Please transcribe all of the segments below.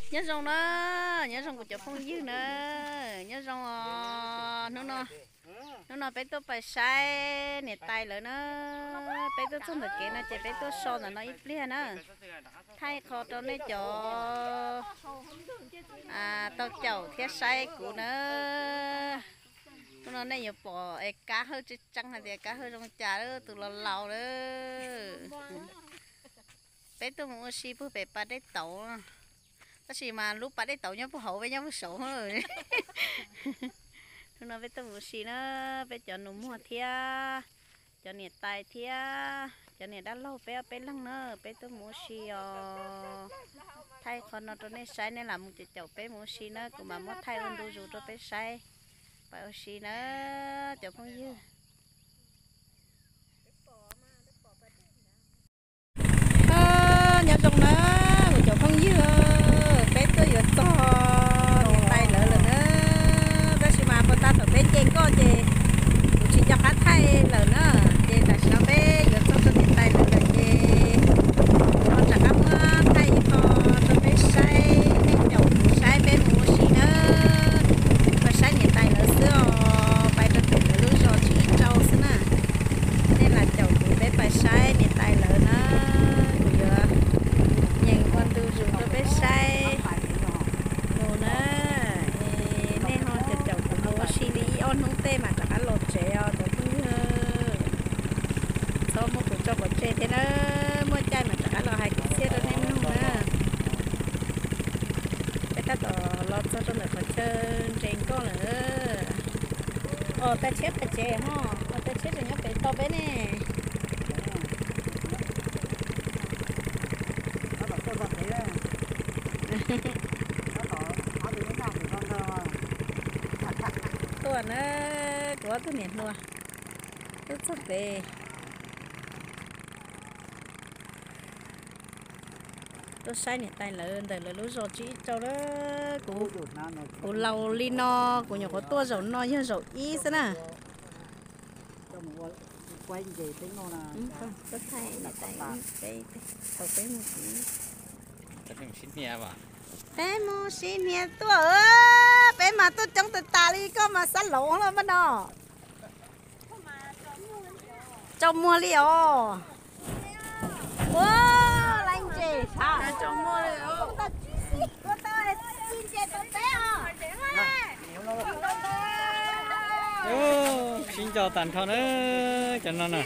Nyob zoo na, nyob zoo kuv cov phooj ywg na, nyob zoo os. Hnub no, hnub no peb tuaj pais saib niam tais lawv na. Peb tuaj txog ntawm kev no ces peb tuaj so ntawm no ib pliag na, thaij qho rau nej cov tau caum thiab saib kuv na. Hnub no nej yuav pom es Kab Hawj tseeb tseeb hais tias Kab Hawj zoo cas lawm, tus laus laus lawm. Peb tuaj mus ua si puag pem pas dej tauv, tab sis mas lub pas dej tauv nyob puag hauv, peb nyob puag saud. Hnub no peb tuaj mus ua si na, peb cov nus muag thiab cov niam tais thiab cov niam dab laug, peb ob peb leeg na, peb tuaj mus ua si os. Thaij qhov no rau nej saib, nej lam mus caum caum peb mus ua si na, kuv mam muab thaij ua ntu zus rau peb saib. Pais ua si na, cov phooj ywg. Nyob zoo na, kuv cov phooj ywg, peb tuaj yuav txog niam tais lawv lawm na. Tab sis mas puag ta thaum peb nce nkoj ces kuv tsis nco qab thaij lawm na. Ces tam sim no peb yuav txog rau niam tais lawv lawm ces kuv ho rov qab muab thaij ib qho rau peb saib, nej caum kuv saib peb mus ua si na. Pais saib niam tais lawv xwb os, pais rau pem lawv lub zos Tsib Ib Rau xwb na. Nej lam caum kuv peb pais saib niam tais lawv na, kuv yuav nyeem ua ntu zus rau peb saib mus na. Nej ho caum caum kuv mus ua si li ib ob hnub tej mam rov qab los tsev os cov phooj ywg. Txhob muab kuv tso pov tseg thiab na, muaj caij mam rov qab los hais kwv txhiaj rau nej mloog na. Peb tab tom los txog rau ntawm qhov chaw ntses nkoj lawm. Os, tag tshiab pem tsev ho, os, tag tshiab tseem nyob pem tau peb ne. Tuaj na, kuv ob tug niam hluas, tuaj txog pem. Tuaj saib niam tais lawv ntawm lawv lub zos Tsib Ib Rau na. Kuv, kuv laus li no, kuv nyuam qhuav tuaj zaum no yog zaum ib xwb na. Peb mus sib hnia tuaj, peb mas tuaj coob tas tas li, koj mas xab laus lawm mas no. Tsaus muag li os. Ua, laj ntses sav. Sib nco tas nrho na, cov no na.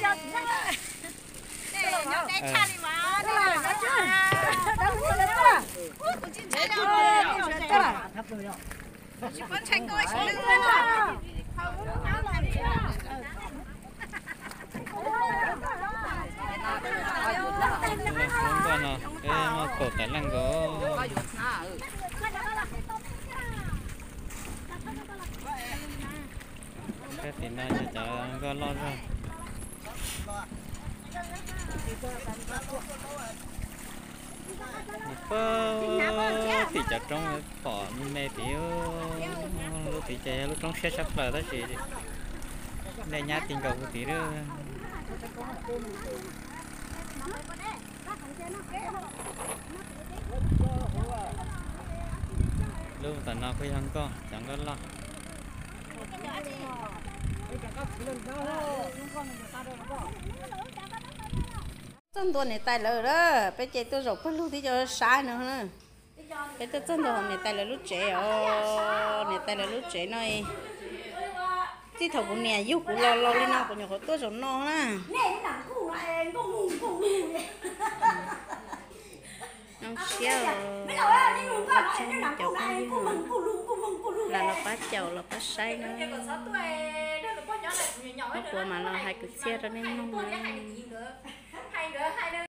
Nkoj no, peb muaj kaum tawm leej nkaus. Sab tim no yog cov nkoj loj zog. Puag tim cov roob pom me me tid, lub tid ces yog lub roob siab tshaj plaws tab sis dej nyab ti nkaus puag tid lawm. Lub tom no kuj yog nkoj, cov nkoj loj. Txog ntua niam tais lawv lawm, peb ces tuaj zaum pawg lug tib co saib no na. Peb tuaj txog ntua niam tais lawv lub tsev os, niam tais lawv lub tsev no. Txij thaum kuv niam yug kuv los laus li no kuv nyuam qhuav tuaj zaum no na. Zoo siab os, ua tsaug nej cov phooj ywg lam los pab caum los pab saib na. Muab kuv mam los hais kwv txhiaj rau nej mloog na.